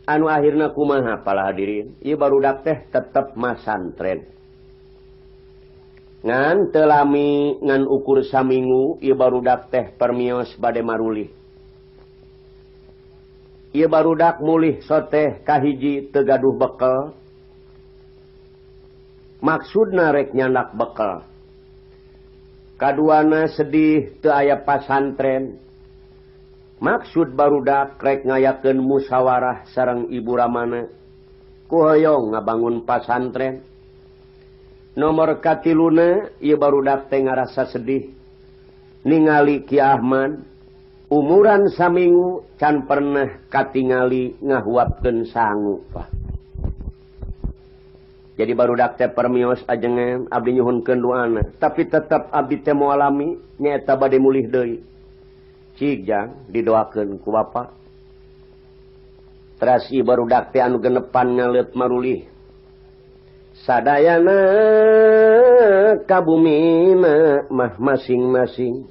Anu akhirna kumaha para hadirin, ieu barudak teh tetep masantren. Ngan teu lami ngan ukur saminggu ieu barudak teh permios bade marulih. Ieu barudak mulih soteh kahiji teu gaduh bekel. Maksudna rek nyandak bekel. Kaduana sedih teu aya pasantren. Maksud barudak rek ngayakeun musyawarah sareng ibu ramana. Ku hoyong ngabangun pasantren. Nomor katiluna ieu barudak teh ngarasa sedih ningali Ki Ahmad umuran saminggu can pernah katingali ngahuapkeun sangu. Pak. Jadi barudak teh permios ajengan abdi nyuhunkeun doana, tapi tetep abdi teh moal alami nyaeta bade mulih deui. Cik jang didoakeun ku bapa. Teras ieu barudak teh anu genepan ngaleut marulih. Sadayana kabumina mah masing-masing.